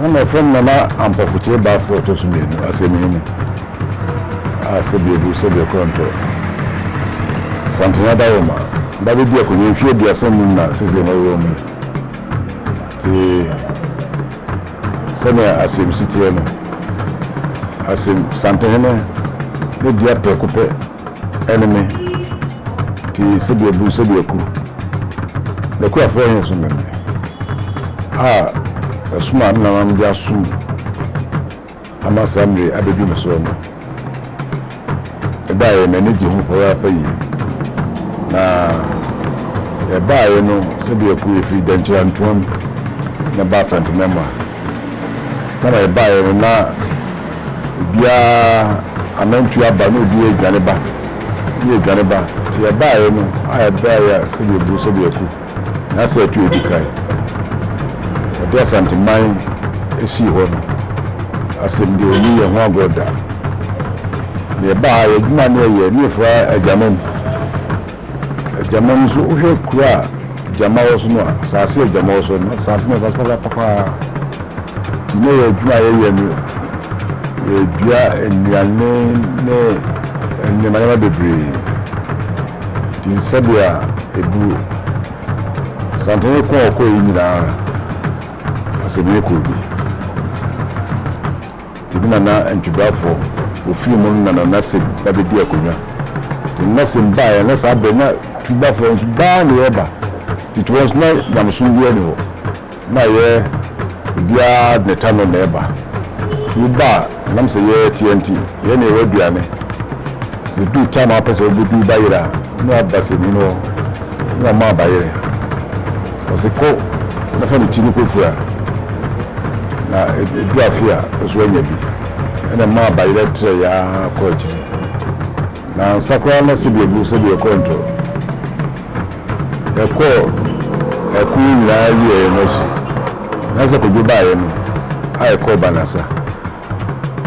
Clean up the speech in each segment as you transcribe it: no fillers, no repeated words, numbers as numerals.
Na mefrɛ me Nana Ampofo Kyei-Baffour ɔtɔ so mmienu, Asɛmhene, a sɛbi abu sɛbi ɛkorɔntɔ, Asantehene Adaworoma, ba bɛdi akonnwa mfeɛ 35 na seesei mewɔ mu yi. Nti sɛnea asɛm si teɛ no, asɛm Santehene ne dea prɛko pɛ ɛne me. Nti sɛbi abu sɛbi aku, N'akuafoɔ he so ne me, a ɛsom a me nananom de asom ama saa mmere yi abedu me soɔ no. Ɛbaeɛ, m'ani gye ho papaapa yie. Na ɛbaeɛ no, sɛdeɛ ɛkɔ yɛfiri Dankyira-Ntoam na ɛbaa Asantemɛma. Tam a yɛbaeɛ no, na obiara anantuo aba, na obiara redwane ba, na yɛredwane ba. Nti yɛbaeɛ no, a ɛbaeɛ a sɛdeɛ ɛbu sɛdeɛ ɛku, na sɛ ɛtu adi kan. Wɔde Asanteman sii hɔ no, asɛm deɛ ɔnni yɛn ho agorɔ da. Na yɛbaa ha, yɛn adwuma ne yɛyɛ, ne yɛfura agyama mu. Agyama mu nso, wohwɛ kuro a gyama wɔ so no a, asase a gyama wɔ so no, asase no asase papa paa. Nti ne yɛ adwuma a yɛyɛ no, yɛdua nnuane ne nneɛma nneɛma bebree. Nti sɛdeɛ ɛbu Santene ko a ɔkɔɛ yi nyinaa, asɛmyɛ kɔɔ bi. Nti me nana Ntwibrafoɔ wɔfiri mu no na Nana Sem ba bɛdii akonnwa. Nti Nana Sem baeɛ na saa berɛ na Twibrafoɔ nso baa na yɛreba. Tete hɔ nso na nyamesom biara nni hɔ. Na yɛ obiara de ne ta no na ɛba. Nti woba a, ɛnam sɛ yɛ teɛ nti, yɛ na yɛwɔ aduane. Sɛ ɛduru time a wopɛ sɛ wobɛdi wo bayerɛ a, na woaba sɛmini hɔ na wama wo bayerɛ. Ɔse kɔ na fa ne ti no kɔfira, na ɛduru afe a, wo nso woanya bi. Ɛna ɛmaa bayerɛ trɛeɛ ara kɔɔ akyiri. Na ansa koraa na sɛdeɛ ɛbu sɛdeɛ ɛkɔ nto. Yɛkɔɔ ɛko yi nyinaa wieeɛ no akyi, na sɛ Kwadwo baeɛ no a yɛkɔɔ Banasa,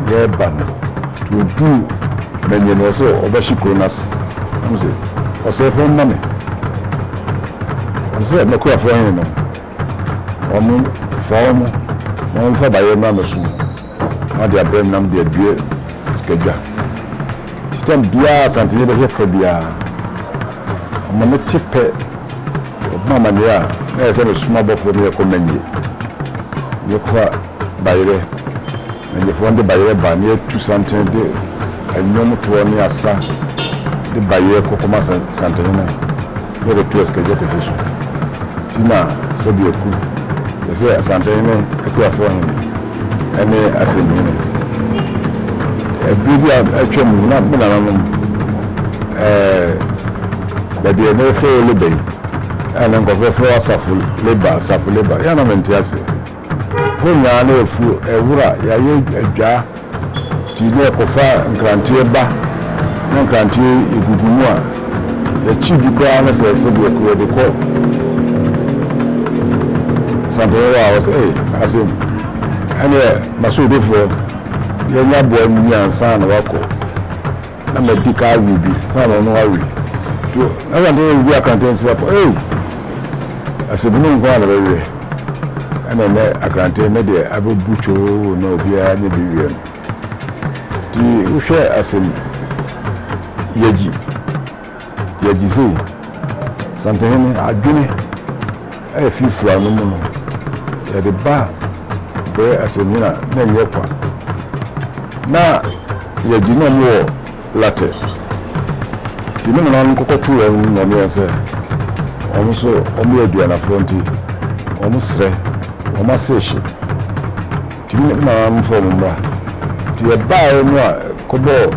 yɛreba no, nti ɔduruu Manyɛ no ɔsɛ ɔbɛhye kuro no ase. Na mese, ɔsɛefoɔ mma me. Ɔsɛ sɛ m'akuafoɔ hene no, wɔn fa wɔn na wɔmfa bayerɛ mmra me so na wɔde abrɛ me na mede adue sikadwa. Nti tam biara Asantehene bɛhwɛ fa biara, Ɔma me te pɛ, ɔbɔ amaneɛ a, na ɛyɛ sɛ mesoma abɔfoɔ ma yɛkɔ Manye, na yɛkɔfa bayerɛ. Manyefoɔ no de bayerɛ ba, na yɛtu santene de nnwomtoɔ ne asa de bayerɛ kɔ kɔma Santehene, na yɛbɛto Asikagya Kofi so. Nti na sɛdeɛ ku, yɛ sɛ Asantehene Akuafoɔ Hene ne Asɛmhene. Ɛberɛ bi a atwam no, na me nananom ɛɛ baabi a yɛfrɛ hɔ Leba yi, a na nkurɔfoɔ frɛ hɔ Asafo Leba, Asafo Leba, yɛ a na mente aseɛ. Hɔ nyinaa na afuo, ɛwura, yɛayɛ adwaa. Nti na yɛkɔfa nkranteɛ ba na nkranteɛ yi yɛgugu mu a, yɛkye bi koraa na sɛ sɛdeɛ yɛde kɔ Santehene hɔ a, ɔsɛ ei asɛm ɛneɛ Masodefoɔ yɛnya aboa nni ansa na wakɔ. Na madi ka awe bi ansa na ɔno awe. Nti na Santehene bi akrante nsi akɔ ei asɛmunu nko ara na bɛweɛ. Ɛna ɛnɛ akrante ne deɛ abɛbu kyoo na obiara nyɛ bi weɛ no. Nti wohwɛ asɛm yɛgyi yɛgyi sei Santehene adwene a ɛfiri fura no mu no yɛde ba bɛyɛ asɛmhene a na ɛnyɛ kwa. Na yɛgye na ɔmo wɔ Latɛ. Nti me nananom kɔkɔto wɔn nnɔneɛ sɛ wɔn nso wɔn yɛ aduanafoɔ nti wɔn srɛ wɔn ase hye. Nti me nananom fa wɔn mmra. Nti yɛbaeɛ no a kɔbɔɔ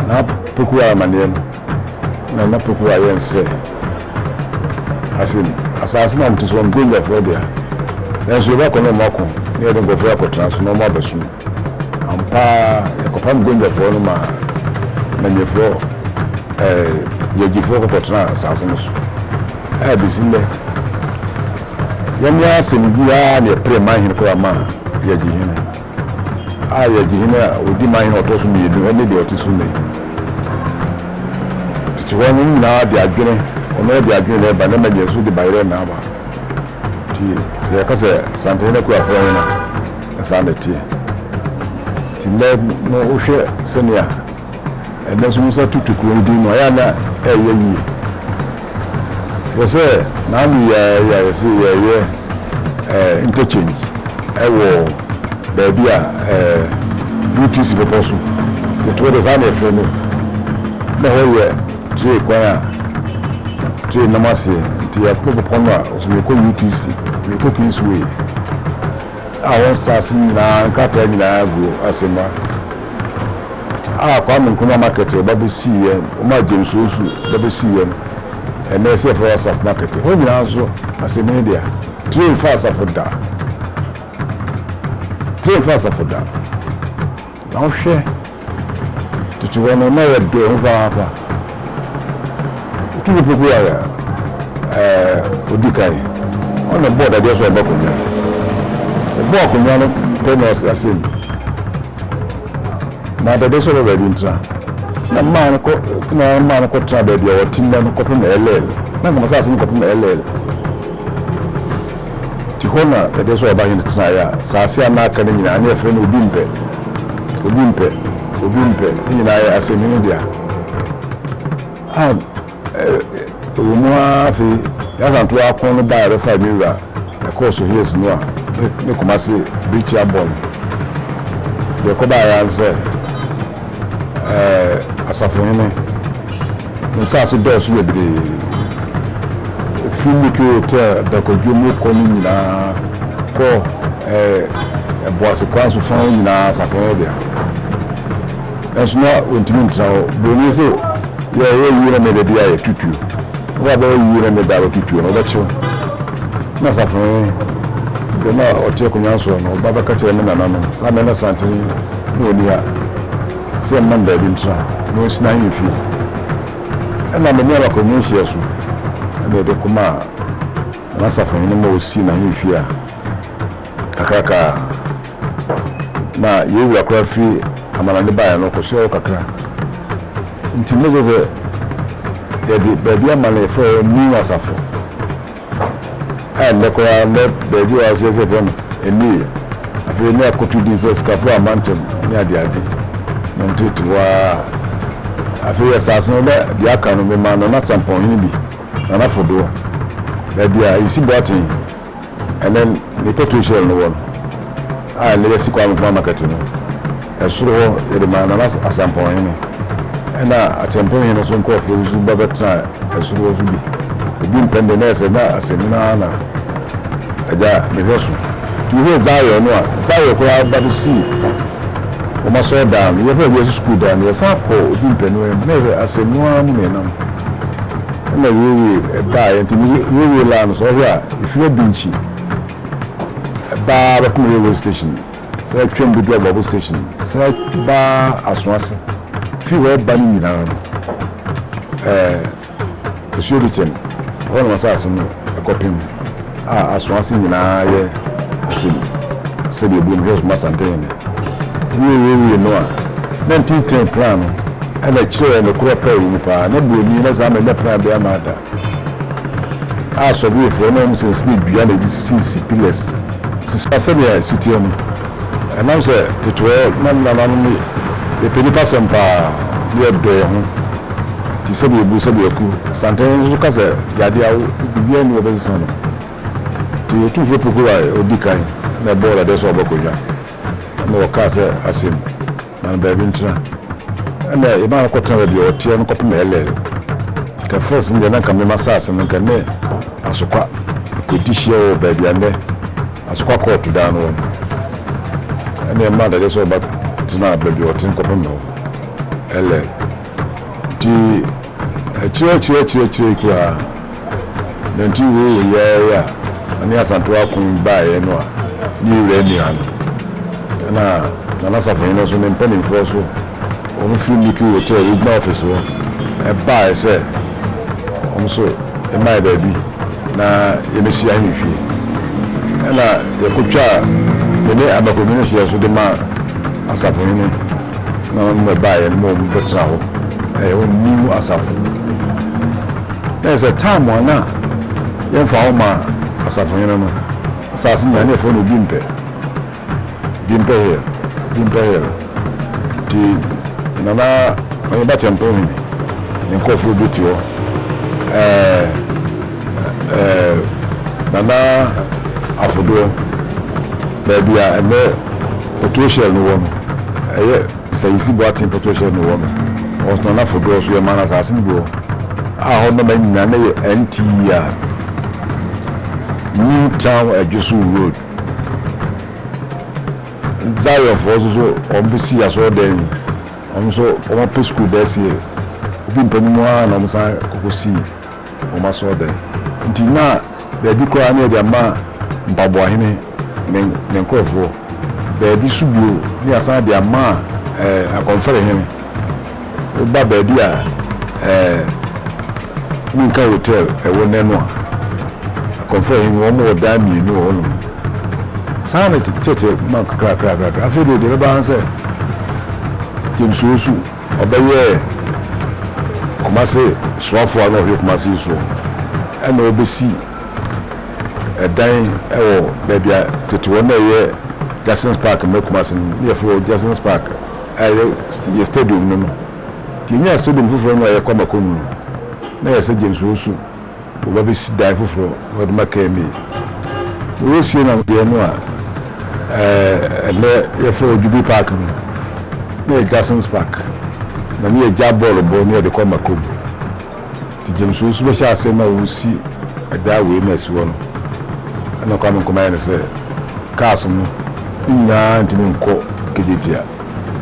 Nana Pokuaa amaneɛ no na Nana Pokuaa yɛn sɛ ase asaase no a wɔte so no Gonjafoɔ dea. Nanso yɛbɛkɔ ne wɔn ako na yɛde nkurɔfoɔ akɔtena so na wɔn abɛsom. Ampa ara, yɛkɔpam Gonjafoɔ no maa Manyefoɔ, ɛɛ, Gyagyifoɔ kɔkɔtenaa asaase no so. A besi nnɛ, yɛn ara asɛm biara na yɛpere man hene koraa maa Gyagyi hene. A Gyagyi hene a ɔdi man hene a ɔtɔ so mmienu ne deɛ ɔte so nnɛ yi. Tete hɔ no, nyinaa de adwene, ɔno de adwene na ɛba, na Manye nso de bayerɛ na aba. Nti sɛ yɛka sɛ Asantehene Akuafoɔ hene a. Na saa na ɛteɛ. Nti nnɛ no wohwɛ sɛnea ɛnnɛ nso wosa tutu kuro no din no a, ɛyɛ a na ɛyɛ yie. Hwɛ sɛ n'ano yi ara yi a yɛse yɛreyɛ eh, interchange ɛwɔ baabi a eh, UTC bepɔ so. Tete hɔ deɛ saa na yɛfrɛ no. Na hɔ yɛ train kwan a train nam aseɛ. Nti yɛkɔ bepɔ no a, ɔsɛ mekɔ UTC, mekɔ Kingsway. A wɔn nsaase nyinaa nkrataa nyinaa gu Asema a Kwame Nkrumah market a ɔba bɛsiiɛ, wɔn a James Owusu ba bɛsiiɛ no, ɛnnɛ yɛsɛ yɛfrɛ hɔ Asafo market. Hɔ nyinaa nso Asemi ne dea. Train fa Asafo da. Train fa Asafo da. Na wohwɛ tete hɔ no, na yɛdɔ yɛn ho papaapa. Otumfoɔ Poku a ɛɛ odi kan, ɔno na ɔbɔɔ dadeɛ so a ɔbɔ akonnwa. Ɔbɔɔ akonnwa no pɛ na ɔsi asɛm. Na dadeɛ so ɔbɛ baabi ntena. Na mmaa no kɔ na mmaa no kɔtena baabi a wɔte nnɛ no kɔpem LL. Na nkɔmɔ asase no kɔpem LL. Nti hɔ na ɛdeɛ sɛ ɔba hene tenaeɛ a, saase a na aka no nyinaa ne yɛfrɛ no obi mpɛ, obi mpɛ, obi mpɛ, ne nyinaa yɛ asɛmhene dea. A ɛwɔ mu ara afei Nyansantoa ako no baeɛ bɛfaa me wura ɛkɔɔ so Hills no a ne Kumasi Birikyia bɔ no. Deɛ ɛkɔbaeɛ ara ne sɛ ɛɛ asafohene Ne nsase dɔɔso bebree. Efi Milky Hotel Dakwadwo mu kɔ no nyinaa kɔ Ɛboase kwan so fa hɔ nyinaa asafo no dea. Nanso na wɔntumi ntena hɔ. Buroni se yɛ yɛ yie na meda bi a yɛ tutuo. Na wabɛyɛ yie na meda a bɛtutuo no wɔbɛkye wo. Na asafo no deɛ na ɔte akonnwa soɔ no ɔba bɛka kyerɛ me nananom saa mmerɛ na Santene na ɔnni ha. Sɛ mma no baabi ntra na ɔnsi n'ahemfie. Ɛnna me ne Abakwamuni hyiaa so na yɛde kɔmaa Nana Safohene ma ɔsii n'ahemfie a kakraka a na yɛn wura koraa firi amanɔne baeɛ no, ɔkɔsoɛɛ hɔ kakra. Nti na kyerɛ sɛ yɛde baabi ama no yɛfrɛ hɔ New Asafo. A nnɛ koraa nnɛ baabi a wɔahyɛ sɛ yɛfrɛ no Emir, afei ne akoto din sɛ Sikafo Amantam ne adeade na nteete hɔ ara. Afei asase no na deɛ aka no memaa Nana Sampɔnhene bi, Nana Fodoɔ, baabi a Esi Boateng ɛnnɛ ne petrol shell no wɔ no a ɛnnɛ yɛasi Kwame Nkrumah Market no, ɛsoro hɔ yɛde maa Nana Asampɔnhene. Ɛna Akyɛmpem hene so nkorɔfoɔ bi nso ba bɛtenaa ɛsoro hɔ nso bi. Obi mpɛn deɛ na ɛsɛ na asɛnni no ara na agya mehwɛ so. Nti wohwɛ Zion no a, Zion koraa ba bɛsii wɔn asɔredan no, yɛhwɛ wiase sukuu dan no, yɛsan kɔɔ obi mpɛn no mu, na ɛsɛ asɛnni no ara mu na yɛnam. Ɛna railway ɛbaeɛ, nti railway line no sɛ wohwɛ a, ɛfiri Abinkyi ɛbaa bɛpem railway station. San twam bɛdu Aboabo station, san ba Asoase, firi hɔ ba no nyinaa no, ɛɛ Asuo Dikyɛm, ɛhɔ na m'asase no kɔpem a Asoase nyinaa yɛ asɛm sɛdeɛ ɛbuo mehwɛ so m'Asantehene. Wiewiee no a, 1910 plan no ɛna ɛkyerɛɛ nokorɛ pɛ wɔ mu paa, na buroni na saa manya plan biara ma ada. A Sɔveefoɔ na wɔn sɛnsini dua na ɛde sisisisi pillars sisi a sɛdeɛ ɛsi teɛ no, ɛnam sɛ tete hɔ na nananom yɛpɛ nnipa asɛm paa na yɛdɔ yɛn ho nti sɛdeɛ ɛbu sɛdeɛ ɛku. Asantehene nso ka sɛ yadeɛ awo biribiara nni hɔ bɛsesa no nti Otumfoɔ Poku a ɔdi kan na ɛbɔɔ dadeɛ sɛ ɔbɛkɔdwa na ɔkaa sɛ asɛm Ma no baabi ntena. Ɛna yɛmaa no kɔtena baabi a ɔteɛ no kɔpem LL. Nka first no deɛ na nka me m'asaase no nka ne Asokwa kɔdi hyia wɔ baabi a nnɛ Asokwa kɔɔto dan no wɔ no. Ɛna yɛmaa dadeɛ sɛ ɔba tenaa baabi a ɔte no kɔpem hɔ LL. Nti akyire akyire akyire akyire koraa na nti wei wɔ yi ara a ɔne Asantewaa ako baeɛ no a ne yɛ wura nni ha no ɛna Nana Safohene nso ne mpanimfoɔ nso wɔn firi Milky Hotel regional office hɔ ɛbaeɛ sɛ wɔn nso mmaeɛ baabi na yɛbɛsi ahemfie ɛna yɛkɔtwaa yɛne Abakwami no hyeɛ so de maa Asafohene na wɔn bɛbaeɛ no ma wɔn bɛtena hɔ ɛyɛ wɔn new asafo na yɛ sɛ time a na yɛmfa hɔ ma asafohene no asase nyinaa ne yɛfrɛ no obi mpɛ. Bimpɛ Hill, Bimpɛ Hill. Nti Nana Ɔhene Bakyɛmpɔn Hene ne nkorɔfoɔ bi te hɔ. Ɛɛ ɛɛ Nana Afodoɔ, baabi a ɛnnɛ Petrol Shell no wɔ no, ɛyɛ Mister Yisi Boateng Petrol Shell no wɔ no, ɔno nso Nana Afodoɔ nso yɛmaa no asase no bi wɔ hɔ. A hɔ nɔma nyinaa na yɛ NTER, New Town Adwoso Road. Zionfoɔ nso so wɔn bɛsii asɔredan yi, wɔn nso wɔn apɛ sukuu bɛɛ seɛ obi mpɛ no mu ara na wɔn san kɔkɔ sii wɔn asɔredan. Nti na baabi koraa na yɛde ama mpaboahene ne ne nkorɔfoɔ, baabi so bio ne yɛasan de ama ɛɛ akɔmfɛrehene. Woba baabi a ɛɛ Minka Hotel ɛwɔ nnɛ no a, Akɔmfo Ahene wɔn wɔ dan mmienu wɔ hɔnom. Saa na kyerɛkyerɛ ma kakrakrakra. Afei deɛ deɛ ɛbɛba ara sɛ James Owusu ɔbɛyɛɛ Kumasi soafoɔ a na ɔhwɛ Kumasi yi soɔ ɛna ɔbɛsi ɛdan ɛwɔ baabi a tete hɔ na ɛyɛ Jackson's Park nnɛ Kumasi no na yɛfrɛ hɔ Jackson's Park. a ɛyɛ yɛ stadium no no. Nti yɛnyaa stadium foforɔ no a yɛkɔ Mako mu no, na yɛ sɛ James Owusu wɔba bɛsi dan foforɔ na wɔde ma KMA. Na wɔresie no deɛ no a ɛnɛ yɛfrɛ wɔ Jubilee Park no, na yɛ Jackson's Park. Na ne yɛgya bɔɔlo bɔ ne yɛde kɔ Mako mu. Nti James Owusu bɛhyɛ aseɛ na wɔresi ɛdan wei na asi hɔ no, ɛna Kwame Nkrumah yɛ no sɛ cars no ne nyinaa ntumi nkɔ Kejetia.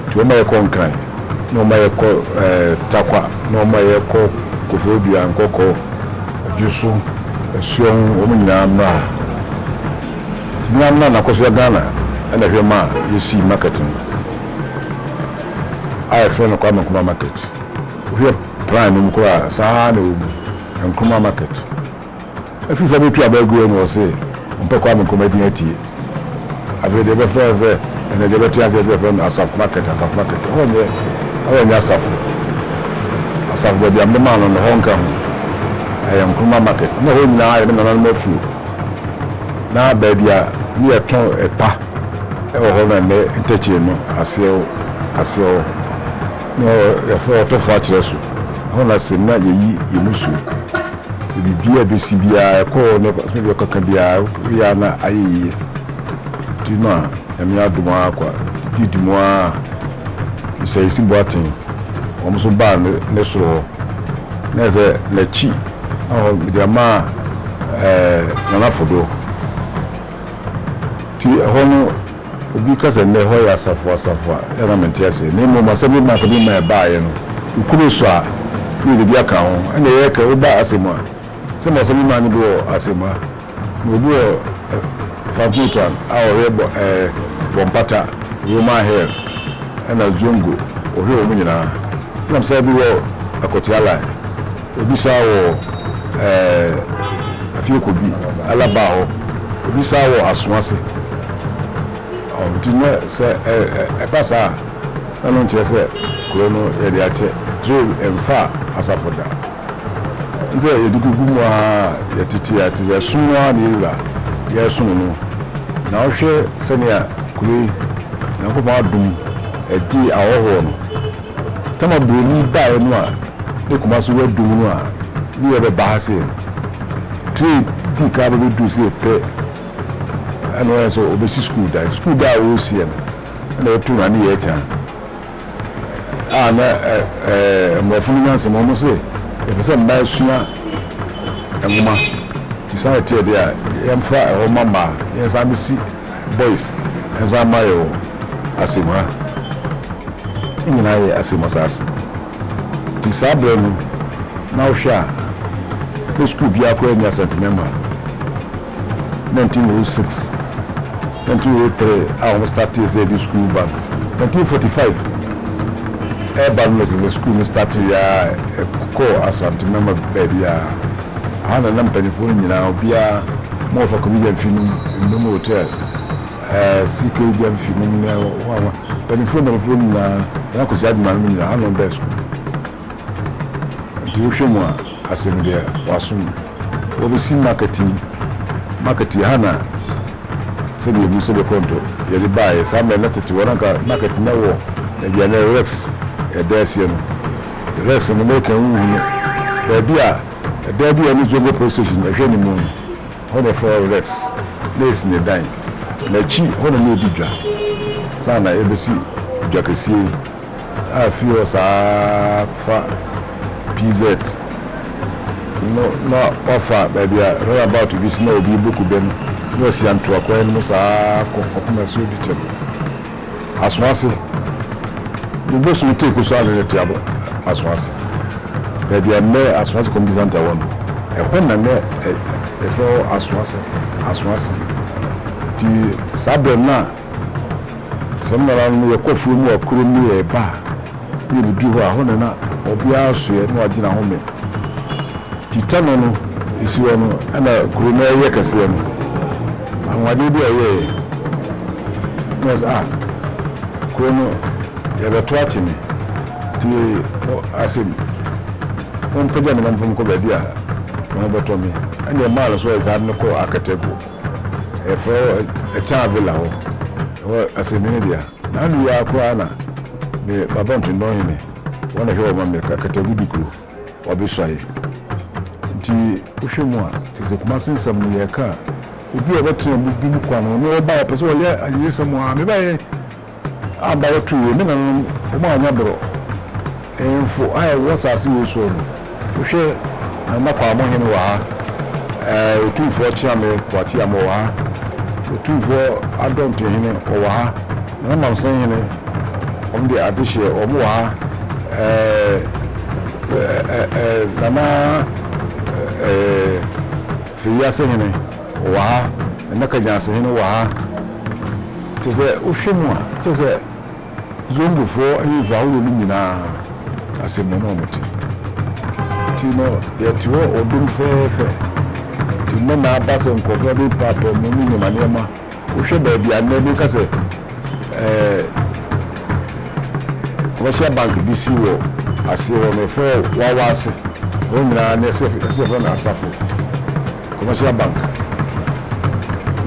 Nti wɔma yɛkɔ Nkran, na wɔma yɛkɔ ɛɛ Tarkwa, na wɔma yɛkɔ Koforidua, Nkɔkɔ, Adwoso, Asuahu, wɔn nyinaa mmra ha. Nti me ara me nana Akosua Ghana na ɛhwɛ maa yɛsii market no a yɛfrɛ no Kwame Nkrumah Market. Wohwɛ plan no mu koraa a, saa ara na ɛwɔ mu, Nkrumah Market. Afifo abɛtu aba agu hɔ na wɔse wɔmpɛ Kwame Nkrumah din atie. Afei deɛ yɛbɛfrɛ no sɛ, ɛnɛ deɛ yɛbɛte aseɛ sɛ yɛfrɛ no Asafo Market, Asafo Market. Ɛhɔ nyɛ, ɛhɔ nyɛ Asafo. Asafo baabi a mede maa no no, ɛhɔ nka ho. Ɛyɛ Nkrumah Market. Na ɛhɔ nyinaa yɛ me nananom afuo. Na baabi a ne yɛtɔn ɛpa wɔ hɔ no ɛnɛ ntɛkyee no aseɛ aseɛ hɔ. Na yɛfrɛ hɔ Tɔfo Akyerɛ so. Ɛhɔ na se na yɛyi yɛn musuo. Sɛ biribiara a ɛbɛsi biara ɛkɔ hɔ na asɛm bi a ɔkaka biara woyɛ a na ayɛ yie. Nti no a Nyame adom ara kwa didi mu ara Mister Yisi Boateng wɔn nso baa ne soro hɔ na ɛsɛ n'akyi na hɔ mede ama ɛɛ Nana Fodo. Nti ɛhɔ no Obi ka sɛ nnɛ hɔ yɛ asafo asafo a, ɛyɛ a na mente aseɛ. Na mmom asɛm bi ma asɛm bi ma ɛbaeɛ no, wo kunu sɔ a, na yɛde bi aka ho. Ɛnna ɛyɛ kɛ woba asɛm a, sɛ ma asɛm bi ma no bi wɔ asɛm ha, na obi wɔ Francotan a ɔhwɛ bɔ ɛɛ Bɔmpata, Roman Hill, ɛnna Zongo, ɔhwɛ wɔn nyinaa. Ɛnna saa bi wɔ Akwatia Line, obi saa wɔ ɛɛ Afiekobi, Alaba hɔ, obi saa wɔ Asoase. Nti nyɛ sɛ ɛba saa a, na ɛno nkyerɛ sɛ kuro no yɛde akyɛ. Tire mfa asafo da. N sɛ yɛde gugu mu ara yɛtete a, te sɛ ɛsom no ara na yɛwura yɛresom no. Na wohwɛ sɛnea kuro yi, Nyankopɔn adom, ɛgyee ahɔhoɔ no. Tama buroni baeɛ no a ne koma so wadum no a ne yɛbɛba ha sei no, tire dii kan bɛbɛduru sei pɛ. Ɛna ɔyɛ sɛ ɔbɛsi sukuu dan. Sukuu dan a ɔresiɛ no, ɛna ɔto no ane yɛ kyan. A na ɛɛ mmorɔfo no nyansa mu, wɔn se yɛpɛ sɛ mmaa sua nwoma. Nti saa ɛteɛ deɛ a, yɛmfa ɛhɔ ma mmaa, yɛnsan bɛsi boys nsan ma yɛ wɔ Asem ha. Ne nyinaa yɛ Asem asase. Nti saa berɛ no, na wohwɛ a, na sukuu biara koraa nni Asante-Mɛma. 1906, 1903 a wɔn startee sɛ yɛde sukuu ba no, 1945 ɛreba no na ɛsɛ sɛ sukuu no startee a ɛkɔɔ Asante mɛma baabiara. Aha na na mpanimfoɔ no nyinaa obiara mo wɔfa Kobi Gyamfi nom, Nnum Hotel, ɛɛ CK Gyamfi nom ne wɔn a mpanimfoɔ mpanimfoɔ no nyinaa, Nana Kwesi Agyemang nom nyinaa ha na wɔn bɛɛ sukuu. Nti wohwɛ mu a asɛm deɛ wasom. Wɔbɛsi market yi, market yi ha na Sɛdeɛ ɛbu sɛdeɛ kɔntɔ yɛde baeɛ saa mmerɛ na tete hɔ na anka market na wɔ baabi a na Rex ɛda aseɛ no. Rex no mɛka wohu no baabi a ɛdan bi a ɛne Zongo police station ɛhwɛ ne mu no, hɔ na ɛfrɛ hɔ Rex na ɛsi ne dan. N'akyi hɔ na na ɛdi dwa saa na ɛbɛsi dwa kɛseɛ yi a firi hɔ saa fa PZ no na wafa baabi a roundabout bi si na obi bɔ kube no na wasi antoa kwan no mu saa kɔ kɔpem asuo bi kyɛm Asoase ne bosom teku so ade no te abo Asoase baabi a nnɛ Asoase Community Centre wɔ no, ɛhɔ na nnɛ yɛfrɛ hɔ Asoase Asoase nti saa berɛ no na sɛ me nananom yɛkɔ afuo mu wɔ kurom ne yɛreba a ne yɛbɛduru hɔ a ɛhɔ na na obiara soɛ na wagyina home nti tɛnɔ no ɛsi hɔ no ɛna kuro no ɛyɛ kɛseɛ no. Anwanwadeɛ bi a ɔyɛeɛ na ɔsɛ ah kuro no yɛbɛto akye me nti asɛm mompagya me na momfa me nkɔ baabi a me ho bɛtɔ me. Ɛnna ɛmaa no so ɔyɛ saa de no kɔɔ Akatɛgo, yɛfrɛ hɔ Ɛkyaa Villa hɔ, ɛhɔ asɛmni no dea. N'ano yi ara koraa na me baba Ntwendɔn hene wɔn na ɛhwɛ hɔ ma me, Akatɛgo di kuro. Wabesuae. Nti wohwɛ mu a, te sɛ Kumasi nsɛm no yɛreka a, obi a ɔbɛtena mu bi mu kwan no, ɔno ɔba a ɔpɛ sɛ ɔyɛ ayeyesɛm a, mebaeɛ a mba bɛtoo wei, me nananom wɔn annya borɔ. Ahemfo a ɛwɔ asase wei soɔ no, wohwɛ Nana Kwamohene wɔ ha, ɛɛ Otumfoɔ Kyeame Boakye Amoah wɔ ha, Otumfoɔ Adɔntohene ɔwɔ ha, Nana Mamsen Hene, wɔn de adehyeɛ wɔn wɔ ha, ɛɛ Nana Feyiase hene wɔ ha, Nana Kagyanse hene wɔ ha. Kyerɛ sɛ wohwɛ mu a, kyerɛ sɛ Zongofoɔ ahemfo ahoroɔ no nyinaa asɛm mu na wɔte. Nti no yɛte hɔ ɔdom fɛɛfɛ. Nti nnɛ na aba sɛ nkurɔfoɔ de paapaamu ne nneɛma nneɛma. Wohwɛ baabi a nnɛ meka sɛ ɛɛ commercial bank bi si wɔ aseɛ hɔ no yɛfrɛ hɔ Wawa ase. Hɔ nyinaa no yɛsɛ yɛsɛ yɛfrɛ no Asafo commercial bank.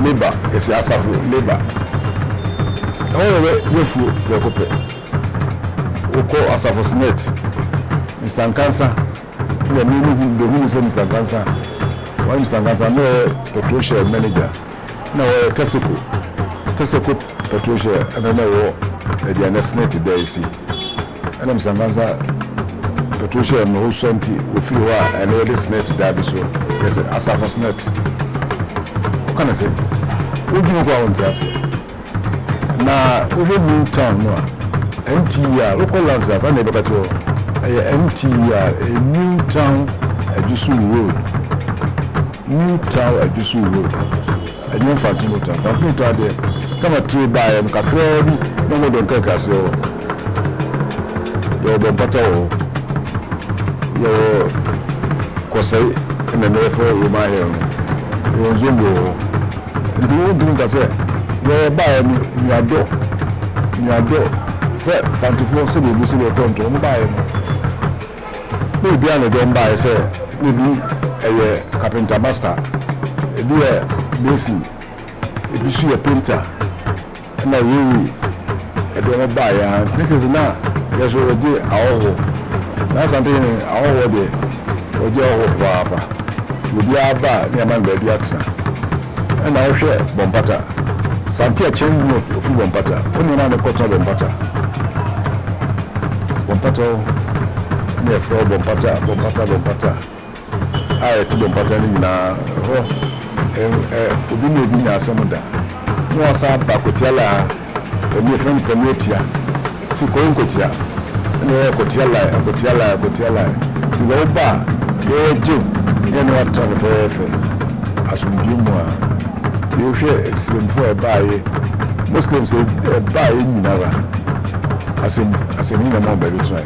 Labour yɛsɛ Asafo Labour. Ɛhɔ yɛ yɛfuo prɛko pɛ. Wokɔ Asafo Senate, Mister Nkansa ɛna me mehu bɛhunu sɛ Mister Nkansa, wɔne Mister Nkansa na ɔyɛ petrol shell manager. Na wɔyɛ Teseco, Teseco petrol shell ɛna na ɛwɔ baabi a na Senate da yi si. Ɛna Mister Nkansa petrol shell no hɔ sua nti wɔfiri hɔ a ɛna yɛde Senate da bi so yɛ sɛ Asafo Senate. Woka no sɛ wodwene kɔ a wonte aseɛ. Na wohwɛ New Town no a, NTER, wokɔ Lansing a saa na yɛbɛka kyerɛ wo, ɛyɛ NTER, ɛyɛ New Town Ajusu Road. New Town Ajusu Road, ɛnyɛ Mfantse New Town. Mfantse New Town deɛ, Tama tire baeɛ no kakraa bi na wɔn Dunkirk aseɛ hɔ. Yɛwɔ Bɔmpata wɔ hɔ. Yɛwɔ Kɔsɛe ɛna ɛnɛ yɛfrɛ Roman Hill no. Yɛwɔ Nzongo wɔ hɔ. Nti wontumi nka sɛ yɛyɛ baeɛ no nuadɔ, nuadɔ sɛ Fantefoɔ sɛdeɛ ɛbu sɛdeɛ ɛtɔ nto wɔn baeɛ no. Na obiara na ɛdɔm baeɛ sɛ na ebi yɛ carpenter master, ebi yɛ mason, ebi nso yɛ painter, ɛna railway ɛdɔm baeɛ ara. Nti na kyerɛ sɛ na yɛ nso yɛgye ahɔhoɔ. Na Asante hene ahɔhoɔ deɛ ɔgye ahɔhoɔ papaapa. Nti obiara ba a na yɛama no baabi atena. Ɛna wohwɛ Bɔmpata, Sante Akyɛn mu ofiri Bɔmpata, wo nneɛma na ɛkɔtena Bɔmpata. Bɔmpata hɔ na yɛfrɛ hɔ Bɔmpata, Bɔmpata, Bɔmpata a yɛte Bɔmpata no nyinaa hɔ ɛ ɛ obi ne obi nya asɛm da. Na wasan aba Kotiala ha, Pami yɛfrɛ no Pami Atia, fi Kɔyi Nkotia ɛna ɛyɛ Kotia line, Akotia line, Akotia line. Nti sɛ woba a yɛyɛ gye wo na yɛne wo atena fɛfɛɛfɛ asomdwoe mu a. Nti wohwɛ Asilamfoɔ a ɛbaeɛ, Muslims a ɛbaeɛ nyinara asɛm asɛm nyina ma wɔn baabi tenaeɛ.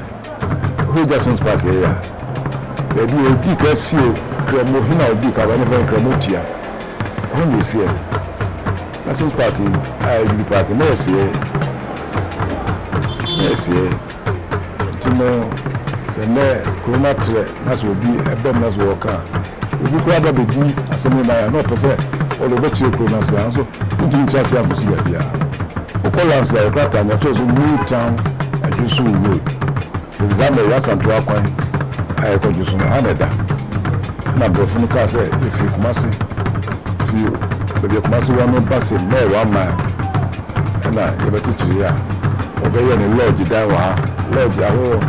Wohwɛ Jackson's Park yɛyɛ a, baabi a yɛdii kan sie Kramo hene a ɔdii kan ba no yɛfrɛ no Kramo Tia. Ɛhɔ na yɛsiee no. Jackson's Park yi a ɛyɛ Jubilee Park yi na yɛsiee na yɛsiee. Nti no sɛ nnɛ kuro no atrɛ na sɛ obi ba mu na sɛ ɔreka a, obi koraa ba bɛdi asɛm no nan a na ɔpɛ sɛ Wɔde wobɛkyerɛ kuro no ase a, nso wontumi nkyerɛ ase ankɔsi baabiara. Wokɔ Lanse a, yɛkrataa no yɛtoo so New Town Adwoso Road. Sɛ saa mmerɛ yi Asantewa kwan a ɛkɔ Dwoso no, ha na ɛda. Ɛna aborɔfo no kaa sɛ ɛfiri Kumasi, firi baabi a Kumasi wɔ no ba se mile one mile ɛna yɛbɛkyekyere a wɔbɛyɛ ne lodge dan wɔ ha. Lodge ahoroɔ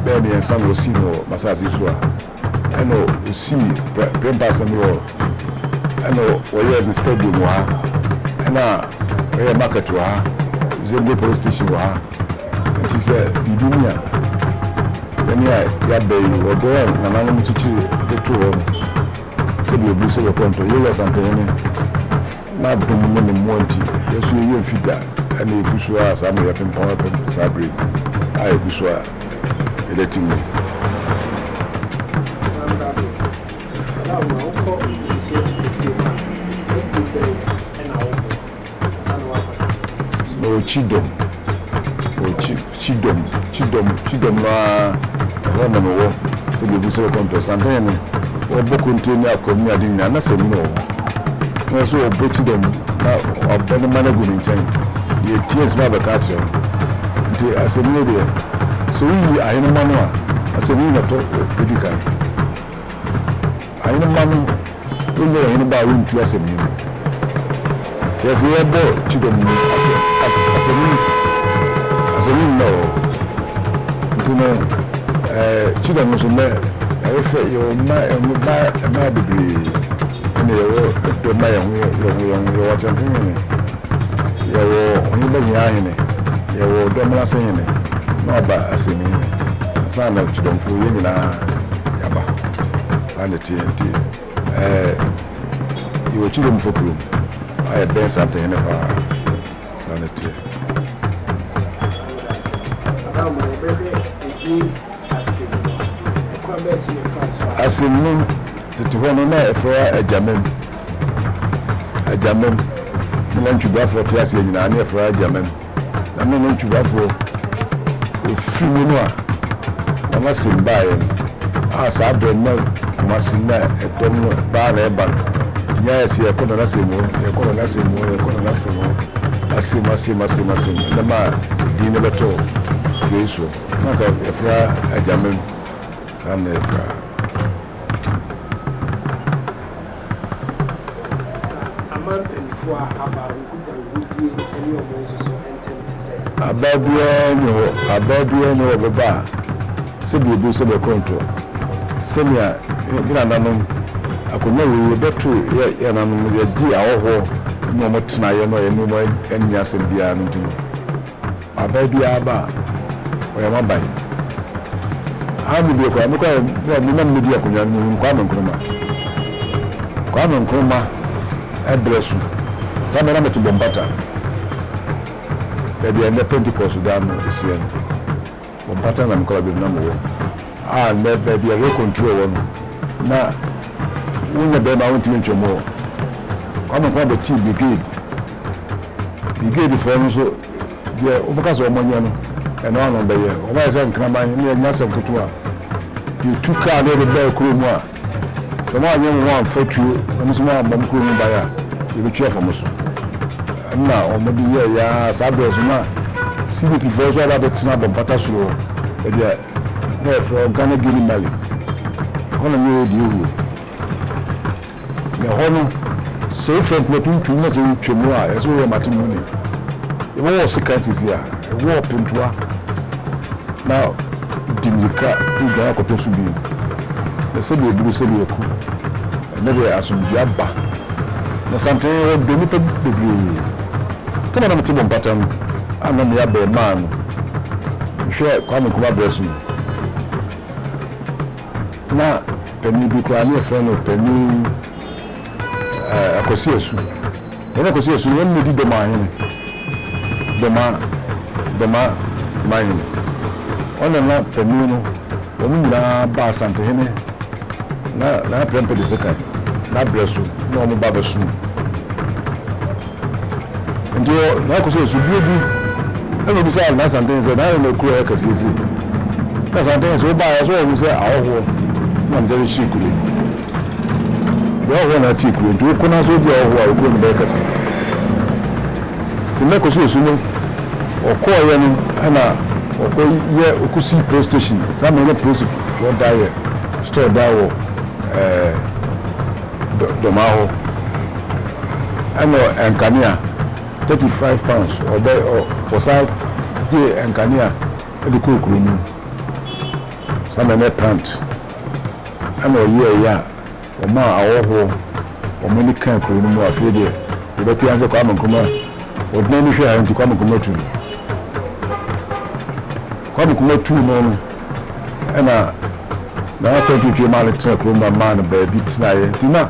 bɛyɛ mmiɛnsa na wɔsii no wɔ m'asase yi so a. Ɛna ɔsii Prempeh Assembly Hall, ɛna wɔyɛɛ ne stadium wɔ ha, ɛna wɔyɛɛ market wɔ ha, Zongo police station wɔ ha. Nti sɛ biribi ni a, yɛne a yɛaba yi, ɔdɔ a nananom kyekyere de too hɔ no, sɛdeɛ obu sɛ bɛkɔ ntɔ, Yehowa Asantehene n'adom ne ne mmoa nti, yɛn nso yɛn werɛ mfi da, ɛna yɛgu so ara saa ma yɛapempɔn apem saa berɛ yi a yɛgu so a yɛda ti mu yi. Mewɔ Kyidom, mewɔ Kyi Kyidom, Kyidom, Kyidom no ara, ɛhɔ na mewɔ sɛ biribi sɛ wɔkɔ Ntɔsantene no, wɔbɔ konte ne akwam ne ade nyinaa, na sɛ mene wɔ hɔ. Na ɔsɛ wɔbɔ Kyidom na wabɔ ne mma no agu ne nkyɛn, deɛ ɛtie nsɛm abɛka akyerɛ no. Nti asɛm yi deɛ, sɛ woyi ahenemma no a, asɛm yi na ɛtɔ ɛdi kan. Ahenemma no, wonyɛ ɔhene ba a wontu asɛm yi no. Kyerɛ sɛ yɛbɔ kyidɔm mu asɛ as asɛm yi asɛm yi nnɛ hɔ. Nti no ɛɛ kyidɔm nso nnɛ ɛyɛ fɛ yɛwɔ mma mma mmaa bebree ɛna yɛwɔ ɛdɔ ma yɛn ho yɛn ho yɛn ho yɛwɔ akyɛnfo hene yɛwɔ ɔhene ba nyinaa hene yɛwɔ dɔmmenase hene na ɔba asɛm yi hene ansa na kyidɔmfo yɛn nyinaa yɛaba saa na ɛteɛ nti ɛɛ yɛwɔ kyidɔmfo kurom a yɛbɛn Santehene paa saa na ɛteɛ. Asɛm no tete hɔ no na ɛfrɛ Agyamam Agyamam ne na ntwibrafoɔ te aseɛ nyinaa ne ɛfrɛ Agyamam na me ne ntwibrafoɔ ɔfiri mu no a na n'asɛm baeɛ no a saa berɛ no na Kumasi na ɛdɔm no baa na ɛba no nti nyɛ ayɛ sɛ yɛkɔ Nana Asɛm hɔ yɛkɔ Nana Asɛm hɔ yɛkɔ Nana Asɛm hɔ asɛm asɛm asɛm asɛm ɛna maa din no bɛtɔɔ kuro yi soɔ na anka yɛfrɛ Agyamam saa na yɛfrɛ. Aman mpanyinfoɔ a aba nkutahodie ne wɔn nso so ntam te sɛ. Aba biara nni hɔ, aba biara nni hɔ a ɔbɛba a sɛ biribi sɛ bɛkɔntɔ sɛnea yɛn nananom akonnwa wei yɛbɛto yɛ yɛn nananom yɛgye ahɔhoɔ ne wɔn tenaeɛ no a yɛne wɔn anni asɛm biara no nti no. Aba biara ba a, ɔyɛ m'aban. Aha mu deɛ koraa, me koraa berɛ a me na mebɛdi akonnwa no, mehunuu Kwame Nkrumah. Kwame Nkrumah berɛ so, saa berɛ na mete Bompata, baabi a nnɛ Pentecost dan no siɛ no. Bompata na me koraa baabi na mewɔ. A nnɛ baabi a Ray Control wɔ no, na wonyɛ bɛrima a wontumi ntwam hɔ. Kwame Nkrumah bɛtee brigade. Brigadefoɔ no nso, deɛ wobɛka sɛ wɔnyɛ no, ɛno ara na wɔbɛyɛ. Wɔayɛ sɛ nkraman ne ɛnyɛ asɛm ketewa. Yɛtu kaa na yɛde baa kuro mu a, sɛ moanyɛ mo ho amfa tuo na mo nso moammɔ mo kuro ho ban a, yɛbɛtu afa mo so. Ɛnna wɔde yɛeɛ ara. Saa berɛ nso na CBPfoɔ nso aba abɛtena Abɔmpata soro hɔ, baabi a na yɛfrɛ hɔ Ghana Guinea Mali. Ɛhɔ na na yɛyɛ deɛ ɛwuo. Na ɛhɔ no, sɛ wofura ntoma tuntum na sɛ wotwa mu a, ɛsɛ sɛ woyɛ m'atemmu ni. Yɛwɔ wɔ sekan sisi a, ɛwɔ pentoa na di mmirika redwan akɔtɔ so bio. Na sɛdeɛ eburu sɛdeɛ aku, ɛnnɛ deɛ asomdwoeɛ aba. Na santen wɔdɔ nnipa bebree. Tɛm a na mete bɔ mpata no a na meyɛ abarimaa no, mehwɛ Kwame Nkrumah berɛ so no, Na panin bi koraa ne yɛfrɛ no panin eh, Akwasi Asu. Panin Akwasi Asu no, wɔn na di Dɔmaa hene. Dɔmaa, Dɔmaa man hene. Ɔna na panin no, wɔn nyinaa ba Asantehene na na Prempeh the second n'abrɛ so na wɔn ba bɛsom. Nti wɔ n'akɔ sɛ subue bi ɛna obisaa n'Asantehene sɛ n'ayɛ na kuro yɛ kɛseɛ sei. Na Asantehene sɛ wobaeɛ sɛ wɔhu sɛ ahɔhoɔ na mede rehyɛ kuro yi. Deɛ ɔwɔ hɔ na ate kuro nti wokɔ na so wogye ɔhɔ a wo kuro no bɛyɛ kɛse. Nti na kɔsi osu no ɔkɔɔyɛ no ɛna ɔkɔ yɛ ɔkɔsi police station saa mmerɛ no polisifoɔ da yɛ store da wɔ ɛɛ Dɔmaa hɔ ɛna nkanea £35 ɔbɛ ɔsan gye nkanea de kɔɔ kuro no mu saa mmerɛ no plant ɛna ɔyɛɛyɛ a ɔmaa ahɔhoɔ wɔn ani kaa kuro no mu. Afei deɛ yɛbɛte ase Kwame Nkrumah ɔde n'ani hwɛ ha nti Kwame Nkrumah tu no. Kwame Nkrumah tuu no no ɛna Nana Kwantwentwe maa no tena kurom ma maa no baabi tenaeɛ. Nti na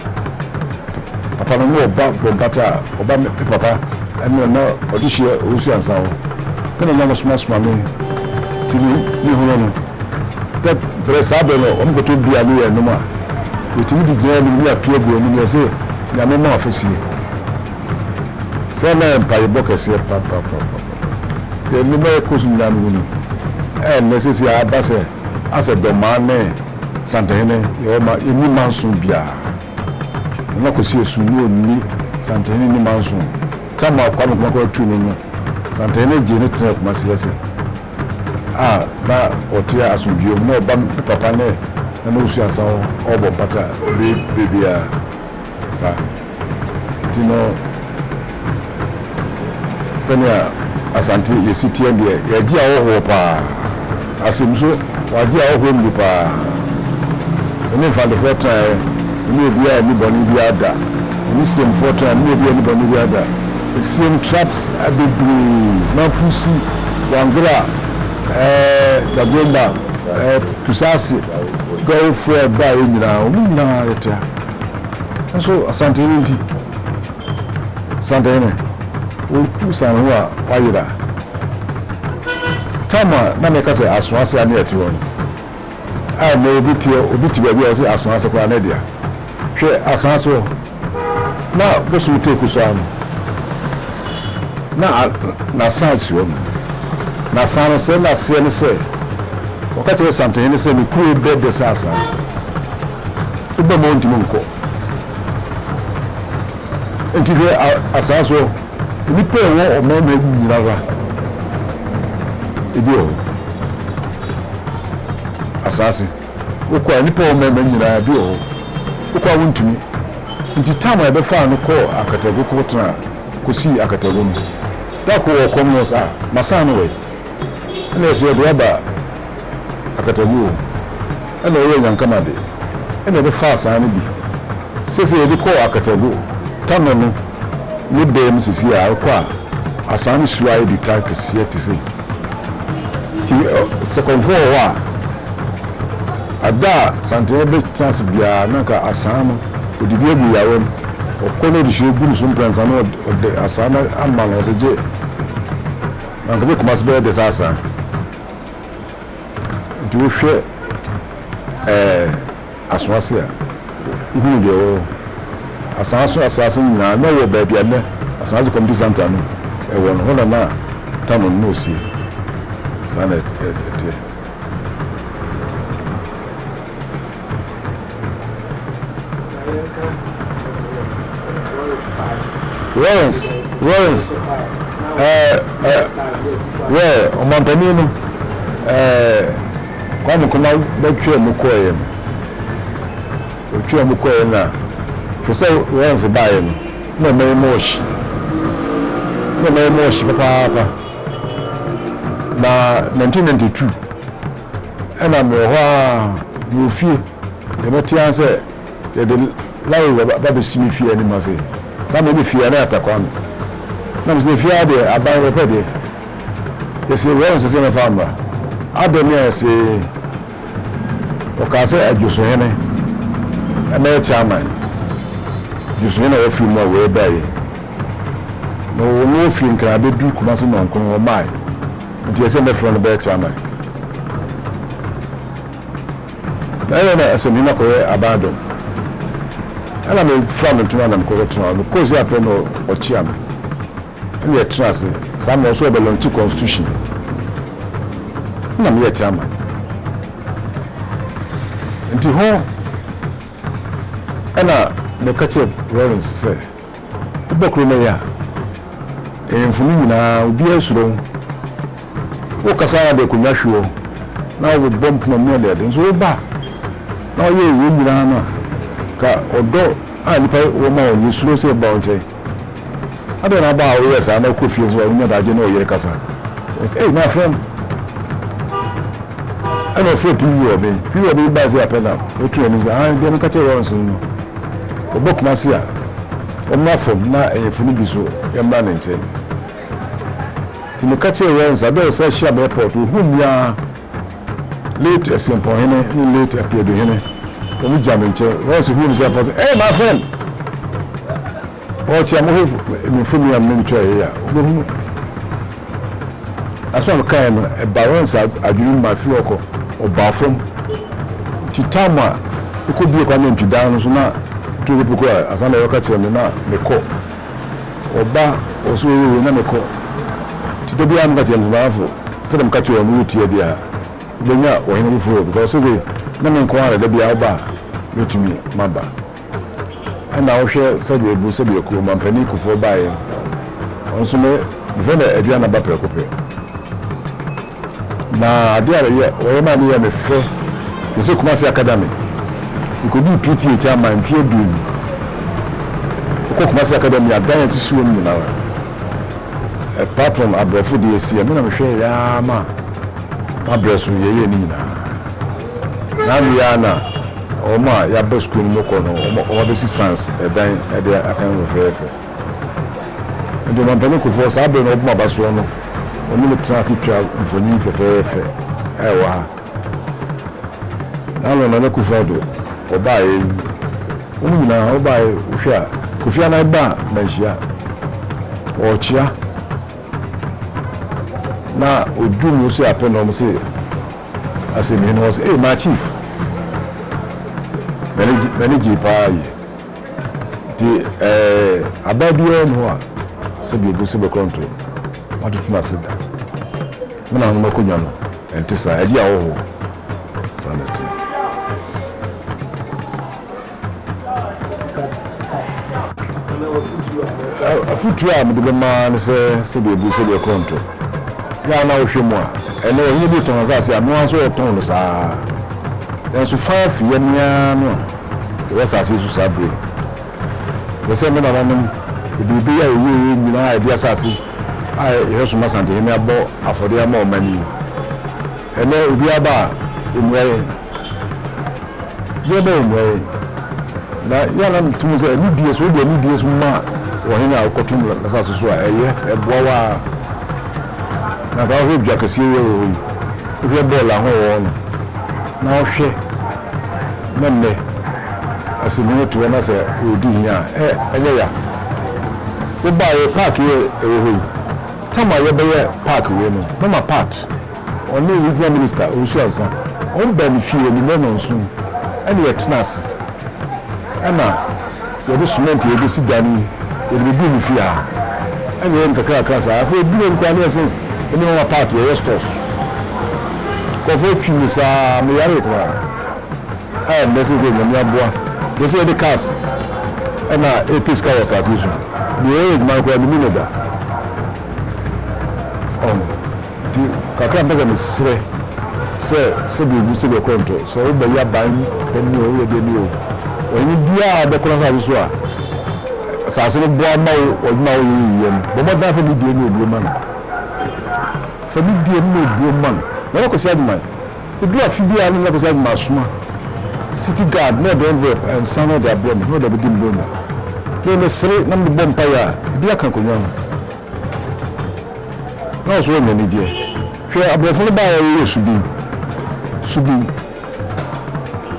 papa no ne ɔba bɔ mpata a ɔba me papa ɛne na ɔde hyia Owusu Ansa hɔ. Ne nana no somasoma me nti me mehunu no. Dɛ berɛ saa berɛ no wɔn kɔtɔ bia ne yɛ nom a yɛtumi de gyina anim ne apia gu anim yɛse Nyame ma afasie. Sɛ na yɛ mpaebɔ kɛseɛ papapapapa. Deɛ nneɛma ɛkɔ so nyinaa mehu no. Ɛnnɛ seesei aba sɛ asɛ Dɔmaa ne Santehene yɛwɔ ma yɛnni manso biara. Nana Kwasi Asu ne ɔnni Santehene nni manso. Tam a Kwame Nkrumah kɔɔ tuu no no Santehene gyee no tenaa Kumasi ase a na ɔte asomdwoeɛ mu na ɔba me papa ne Nana Owusu Ansah hɔ ɔrebɔ mpata bere biara saa. Nti no sɛnea Asante yɛsi teɛ deɛ, yɛgye ahɔhoɔ paa. Asem nso, wɔagye ahɔhoɔ mu bi paa. Me ne Mfantefoɔ tenaeɛ, me ne obiara anni bɔne biara da. Me ne Siemfoɔ tenaeɛ, me ne obiara anni bɔne biara da. Siem tribes bebree, Mamprusi, Wangera, ɛɛ Dagomba, ɛɛ Kusasi, Gawofoɔ a ɛbaeɛ nyinaa, wɔn nyinaa yɛte ha. Nso Asantehene nti, Asantehene, wosan ho a wayera. Tam a na meka sɛ Asoase a ne yɛte hɔ no, a nnɛ obi te obi te baabi a ɔse Asoase koraa ne dea. Hwɛ asaase hɔ, na bosom teku so ara no, na n'asan si hɔ nom. N'asan no, sɛ n'aseɛ ne sɛ, ɔka kyerɛ Asantehene sɛ ne kuro bɛ dɛ sɛ asan. Woba mu a wontumi nkɔ. Nti hwɛ asaa soɔ, nnipa a ɛwɔ ɔman mu ha nyinara ebi wɔ hɔ. Asaase, wokɔ a nnipa a ɛwɔ ɔman mu ha nyinaa ebi wɔ hɔ. Wokɔ a wontumi. Nti tam a yɛbɛfaa no kɔɔ Akatagu kɔtenaa kɔsii Akatagu no, da koro wɔ ɔkɔm no ɔse ah, masan no wɔ he? Ɛna yɛse yɛde wo aba Akatagu o. Ɛna ɔyɛɛ nyankama de, ɛna yɛbɛfaa saa no bi. Sesei yɛde kɔɔ Akatagu, Tano no ne bɛɛ mu sesei a wokɔ a, asaa no su ayɛ dutan kɛseɛ te sei. Nti sɛ kɔmfoɔ wɔ hɔ a, ada a Santene bɛtena ase biara na anka asaa no ɔde bi agu yawa mu, ɔkɔ na ɔde hwie gu ne so mprɛnsa na ɔde asaa no ama no, ɔse gye. Na anka sɛ Kumasi bɛyɛ dɛ sɛ asaa. Nti wohwɛ ɛɛ Asoase a, wohunu deɛ ɛwɔ hɔ. Asaase asaase no nyinaa, na ɛwɔ baabi a nnɛ Asaase Community Centre no wɔ no, hɔ na na Tano no na ɔsie. Saa na ɛteɛ. Lawrence, Lawrence, ɛɛ, ɛɛ, well, ɔmampanin no, ɛɛ, Kwame Nkrumah bɛtwaa mu kɔeɛ no, ɔtwaa mu kɔeɛ na, hwɛ sɛ Lawrence baeɛ no, na ɔman yi mu ɔhye, na ɔman yi mu ɔhye papaapa. Na 1992, Ɛna mewɔ hɔ ara, mewɔ fie, deɛ mɛte ara sɛ yɛde lɔre ba bɛsi me fie anim ha sei. Saa mmerɛ no fie a na yɛ Atakwa no. Na mesɛ fie ha deɛ aban wɔpɛ deɛ. Yɛse wɔn nsɛ sɛ mɛfa mmra. Adɛn ne a yɛse ɔkaa sɛ Adwosohene ɛmɛyɛ chairman. Dwosohene a wafiri mu a wei baeɛ. Na ɔno ɔfiri Nkran abɛduru Kumasi nnɔnkron ɔmmaeɛ. Nti ɛsɛ mɛfrɛ no bɛyɛ chairman. Na ɛyɛ na ɛsɛ me makɔyɛ aban dɔm. Ɛna me fura me ntoma na mekɔkɔ tena hɔ. Mekɔɔ si apɛ na ɔkyea me. Ɛna yɛtena ase. Saa mmerɛ ɔso ɔbɛ launch constitution. Ɛna meyɛ chairman. Nti hɔ ɛna. meka kyerɛɛ Lawrence sɛ, Wobɔ kuro no yɛ a, ahemfo no nyinaa obiara suro wo. Wokasa ara de akonnwa hwe hɔ na wobobɔ mpoma mu ne adeade. Nso woba a, na woyɛ wei nyinaa no a, ka ɔdɔ a nnipa wɔ ma wo no, yɛsuro sɛ yɛbɛba wo nkyɛn. Adɛn na aba a woyɛ saa na wokɔ fie nso a wonya daagye ne ɔyere kasa? Ɔsɛ, Ei, my friend! Ɛna ɔfrɛ PV wɔ me. PV wɔ me baa sɛ apɛ na ɔtu n'anim sɛ, ah, deɛ meka kyerɛ Lawrence no no, ɔbɔ Kumasi a, ɔmmra fam na ɛyɛfo no bi so yɛmmra ne nkyɛn. Nti meka kyerɛɛ Lawrence aberɛ a ɔsan hyia me airport, ɔhuu me ara, Late Asiampɔnhene ne late Apiaduhene, wɔn gyina me nkyɛn. Lawrence huu me sɛ airport sɛ, Hey, my friend! Ɔkyea mo hwɛ me mfoni a me ne no twaeɛ yi a, wobɛhunu. Asɛm a mekaeɛ no, ɛbaa Lawrence adwene mu ma ɛfiri hɔ kɔ, ɔbaa fam. Nti tam a mekɔbie Kwame Antwi dan no so na Otuo Poku a ansa na ɔreka kyerɛ me na mekɔ. Ɔba, ɔse ɔyɛ wei na mekɔ. Nti da biara meka kyerɛ no sɛ, Madamfo, sɛdeɛ meka kyerɛ wo no wotie deɛ a, wobɛnya ɔhene foforɔ because sese na me nko ara na da biara woba a mɛtumi maba. Ɛna wohwɛ sɛdeɛ ɛbu sɛdeɛ kuo mampanin Kufuor baeɛ no, ɔno nso me mefrɛ no Aduana ba prɛko pɛ. Na adeɛ a ɔyɛ ɔyɛ maa me yɛ me fɛ te sɛ Kumasi Academy. Mekɔdii PTA chairman mfeɛ aduonu. Wokɔ Kumasi Academy adan a ɛsisi hɔ no nyinara, apart from aborɔfo deɛ ɛsi me na mehwɛɛ yɛ ara ma mabrɛ so yɛyɛɛ ne nyinaa. Na ano yi ara na wɔn a yɛaba sukuu no mu kɔ no, wɔabɛsi sans dan de aka ho fɛfɛɛfɛ. Nti Ɔmampanin Kufuor, saa bere no ɔbom abasoɔ no, ɔne me tenaa ase twaa mfonin fɛfɛɛfɛ a ɛwɔ ha. Na ano Nana Akufo-Addo, ɔbaeɛ yi, wɔn nyinaa wɔbaeɛ, wohwɛ a, Kofi Annan baa Manhyia, ɔrekyea, na ɔduu mu sɛ apɛ na wɔn se, Asɛ mehene hɔ sɛ, Ei, my chief! M'ani gye, m'ani gyee paa yie. Nti ɛɛ, abaa biara nni hɔ a sɛbi obu sɛ bɛkɔnto matoto no ase da. Me nananom akonnwa no, ɛnte saa, ɛgye ahɔhoɔ. Saa na ɛteɛ. Afotuo a mede bɛma ara ne sɛ, sɛdeɛ ɛbu sɛdeɛ ɛkorɔ nto. Yɛ a na wohwɛ mu a, ɛnnɛ ɔhene bi retɔn asase a, noa nso ɔretɔn no saa ara. Nanso fa firi yɛn ara no a yɛwɔ asase yi so saa berɛ yi. Hwɛ sɛ me nananom bebrebe yi a yɛyɛeɛ nyinaa a yɛde asase a yɛhwɛ so ma Asantehene abɔ afɔdeɛ ama ɔman yi. Ɛnnɛ obiara ba a, ɔmmua yɛn. Obiara ba a ɔmmua yɛn. Na yɛ a na meto mu sɛ anidie so, wode anidie so ma ɔhene a wokɔtom n'asase so a, ɛyɛ, ɛboa wo ara. Na nka wohwɛ dwa kɛseɛ yi a ɛwɔ hɔ yi, wohwɛ bɔɔl ahoɔ no, na wohwɛ na nnɛ asɛmhene te hɔ na sɛ ɔredi hia a, ɛ, ɛnyɛ ya. Wobaeɛ, park yi a ɛwɔ hɔ yi, tam a yɛbɛyɛ park wei no, Mama Pat, Ɔne Regional Minister Owusu Ansah, wɔn baa me fie anwummerɛ nnɔnson ɛna yɛtena ase ɛna yɛde cement a yɛbɛsi dan yi yɛde bɛguu me fie ha ɛna yɛyɛ no kakrakra saa. Afei ɛduru baabi koraa na yɛse me ne mama part yɛyɛ stores. Nkurɔfoɔ twi me saa meyaree koraa a ɛnnɛ seesei Nyame aboa yɛsɛ yɛde cars ɛna ɛpɛ sika wɔ asase yi so. Deɛ yɛyɛ adwuma no koraa menni no da. Ɔho. Nti kakra a mepɛ sɛ mesrɛ sɛ sɛdeɛ ɛgu sɛdeɛ ɛkɔ nto sɛ wobɛyɛ aban panin o woyɛ deɛ ni o ɔhene biara a wobɛkɔ n'asase so a asase no boa ma wo wɔ adwuma a woyɛ yie no bɔ mmɔden afa ne die ne obuo ma no fa ne die ne obuo ma no Nana Kwasi Agyemang ɛduru afe biara ne Nana Kwasi Agyemang asoma city guard na ɔde envelope nsa na ɔde abrɛ me na ɔde abɛdi me bronya me mesere na mede bɔ mpaeɛ a ebi aka akonnwa ho. Na ɔso ɔnya anigyeɛ. Hwɛ aborɔfo no baeɛ wɔyɛ subin subin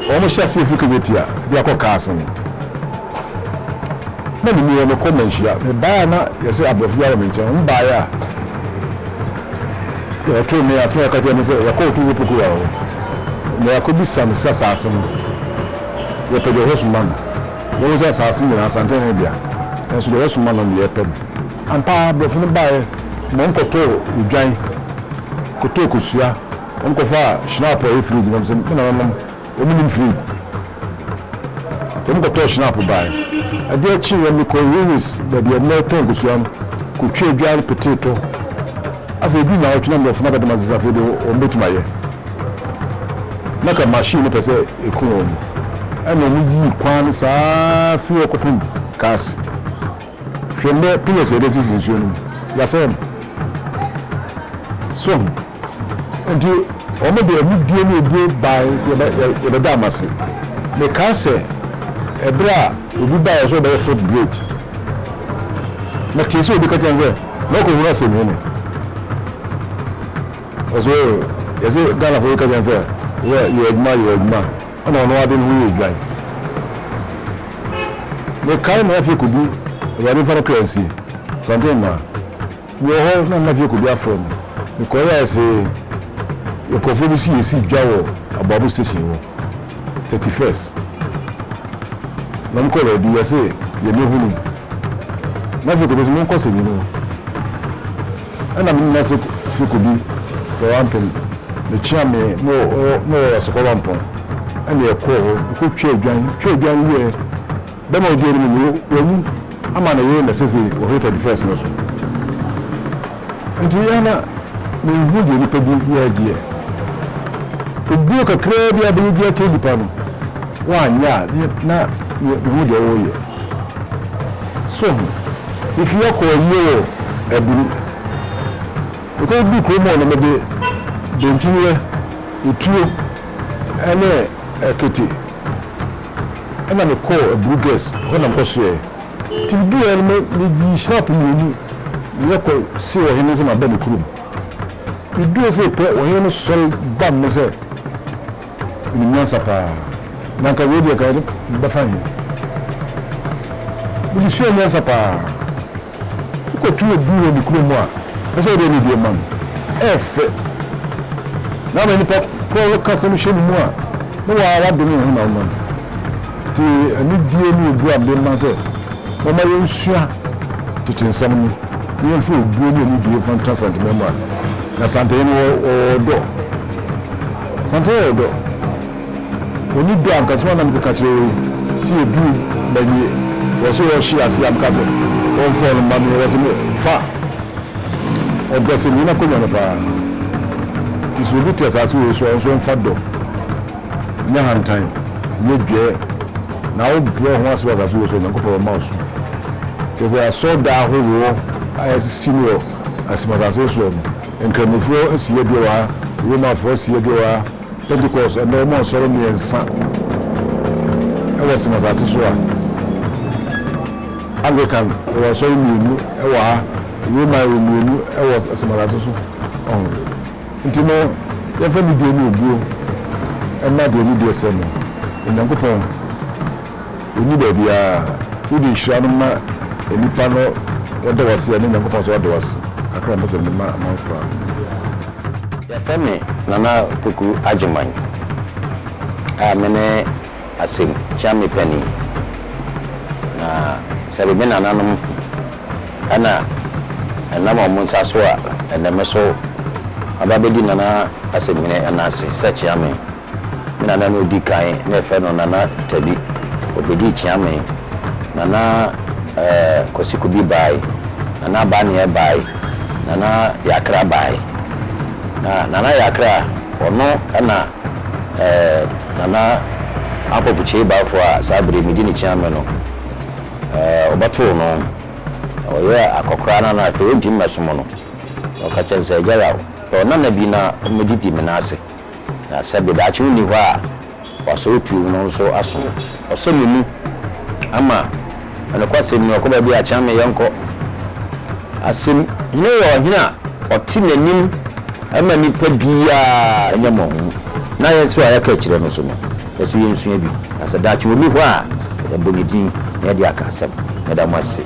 wɔn hyɛ aseɛ firi Kejetia de akɔ Kaase no na meni hɔ mekɔ manhyia mebaeɛ a na yɛsɛ aborɔfo bi aba me nkyɛn wɔn baeɛ a yɛtoo me asɛm a yɛka kyerɛ me sɛ yɛkɔ Otumfuo Poku wɔ hɔ na yɛakɔbisa no sɛ asaase no yɛpɛ deɛ ɔhwɛ so ma no wɔn sɛ asaase nyinaa Asante hene dea nanso deɛ ɔhwɛ so ma no na yɛpɛ no. Ampa ara, aborɔfo no baeɛ ma wɔkɔtɔɔ odwan, kɔtɔɔ kosua, wɔkɔfaa schnapp a ɛyɛ fridge nam sɛ me nananom, wɔnnim fridge. Nti wɔn kɔtɔɔ Schnapp bae. Adeɛ kyeeɛ mekɔɔ Ruiz baabi a nnɛ tɔn nkosua no, kɔtwaa dwa no petee tɔ. Afei ɛduru nnawɔtwe na mmorɔfo no abɛda m'ase sɛ afei deɛ wɔn bɛtumi ayɛ. Na ka machine no pɛ sɛ ɛku wɔn. Ɛna wɔn yii kwan no saa firi hɔ kɔpem Kaase. Hwɛ nnɛ pillars a yɛde asisi nsuo no mu, yɛasɛe no. So ahu? Nti wɔn de anidie ne obuo bae nti yɛbɛ yɛbɛdaa wɔn ase. Mekae sɛ ɛberɛ a obi baeɛ sɛ ɔbɛyɛ foot bridge, metee sɛ obi ka kyerɛ no sɛ na ɔkɔhunu asɛmhene. Ɔsɛ oo, yɛse Ghanafoɔ bi ka kyerɛ no sɛ wɔ yɛ adwuma yɛ adwuma ɛna ɔno ade ne ho yɛ dwan. Mekae Nana Afie-Kobi, Awurade mfa no kra nsie, Santene Naa. Mewɔ hɔ na Nana Afie-Kobi afrɛ me. Mekɔeɛ a ɔse nkurɔfoɔ bi se yɛsi dwa wɔ Aboabo station hɔ, 31st. Na mekɔɔ baabi yɛse yɛmmɛhunu. Nana Afie-Kobi se monkɔ Sɛnyini hɔ. Ɛna me nna se fi kobi sɛ wampem me kyea me na ɔwɔ asokwa wampɔn ɛna yɛkɔɔ hɔ yɛkɔ twaa dwan twaa dwan no wieɛ bɛma odi anim no wawu ama ne yere na sese wɔhwɛ 31st no so nti yɛ na menhu deɛ nipa bi yɛ agyeɛ obuo kakraa bi a bɛyɛ bi akyerɛ nipa no wanyɛ a na mehu deɛ wɔyɛ. So ho. Mifi hɔ kɔɔ ayie wɔ Aburi. Mekɔduu kurom hɔ no, mede dɛnkyiniiɛ, etuo ne ɛkete na mekɔɔ Aburi Girls, hɔ na mekɔsoɛɛ. Nti meduu hɔ no, meyii hyinap mmienu na yɛkɔ see ɔhene no sɛ maba ne kurom. Meduu hɔ sei pɛ, ɔhene no sɔre bam me sɛ, Menim nyansa paa. Na anka wei deɛ anka yɛde bɛfa he? Mede suaa nyansa paa. Wokɔto obi wɔ ne kurom a, ɛsɛ sɛ wode anidie ma no. Ɛyɛ fɛ. Na ama nipa korɔ no ka asɛm hyɛ ne mu a, na waa wadome wo ho na woma no. Nti anidie ne obuo a mede ma sɛ momma yɛnsua tete nsɛm no na yɛmfa obuo ne anidie mfa ntra Asantema mu a, na Asantehene wɔ ɔdɔ. Santana yɛ ɔdɔ. Ɔnni dɔ anka sɛ na mekeka kyerɛ wo yi sɛ yɛduru baabi wɔ sɛ wɔhye ase a meka sɛ wɔmfa ɔno mma me wɔ sɛ me fa ɔdɔ sɛ meyɛ n'akonnwa no paa nti sɛ obi te asase wei so a ɔnso ɔmfa dɔ nyɛ ahantan nyɛ dwɛɛ na wobrɛ wo ho ase wɔ asase wei so a Onyankopɔn bɛma wo so kyerɛ sɛ asɔredan ahoroɔ a yɛasisi no wɔ asem asase soɔ no Nkramofoɔ asi adeɛ wɔ ha, Romafoɔ asi adeɛ wɔ ha, Pentecost, ɛnnɛ wɔn asɔre mmiɛnsa wɔ Sem asase so a, Anglican wɔ asɔre mmienu wɔ ha, Roman wɔ mmienu wɔ Sem asase so. Ɔho. Nti no, yɛmfa nidie ne obuo mma deɛ nidie sɛ no. Onyankopɔn. Onni baabiara. Wode nhyira no ma nnipa no wɔda wo ase a na Nyankopɔn nso ada wo ase. Kakra a mepɛ sɛ mede ma amanfoɔ a. Yɛfrɛ me Nana Poku Agyeman a me ne Asem Kyeame panin. Na sɛbe me nananom na ɛnam wɔn nsa so a ɛnnɛ me so maba abɛdi Nana Asemhene nan ase sɛ Kyeame. Me nana no ɔdi kan na yɛfrɛ no Nana Tabi, ɔbɛdii Kyeame. Nana eh, Kwasi Kubi baae, Nana Abaneɛ baae, Nana Yakra baae. Na Nana Yakra, ɔno na eh, Nana Ampofo Kyei Balfour a saa berɛ yi medi ne Kyeame no, eh, ɔbɛtoo no. Ɔyɛɛ akɔkoraa no na afei ɔntumi mmɛsom no. Na ɔka kyerɛɛ no sɛ, Agya Yaw, pɛ ɔnana bi na ɔmmɛdidi me nan ase. Na sɛ bi daakye wonni hɔ a, wasɔ wo tuo no nso aso. Ɔsɔ me mu ama nokwasɛm ni, ɔkɔ baabi a kyea me yɛnkɔ. Asɛm hene yɛ ɔhene a ɔte n'anim ma nnipa biara nya mmɔho. Na yɛn nso a yɛaka akyire no nso no, yɛn nso yɛnsua bi. Na sɛ daakye ɔnni hɔ a, yɛbɔ ne din na yɛde aka asɛm. Meda mo ase.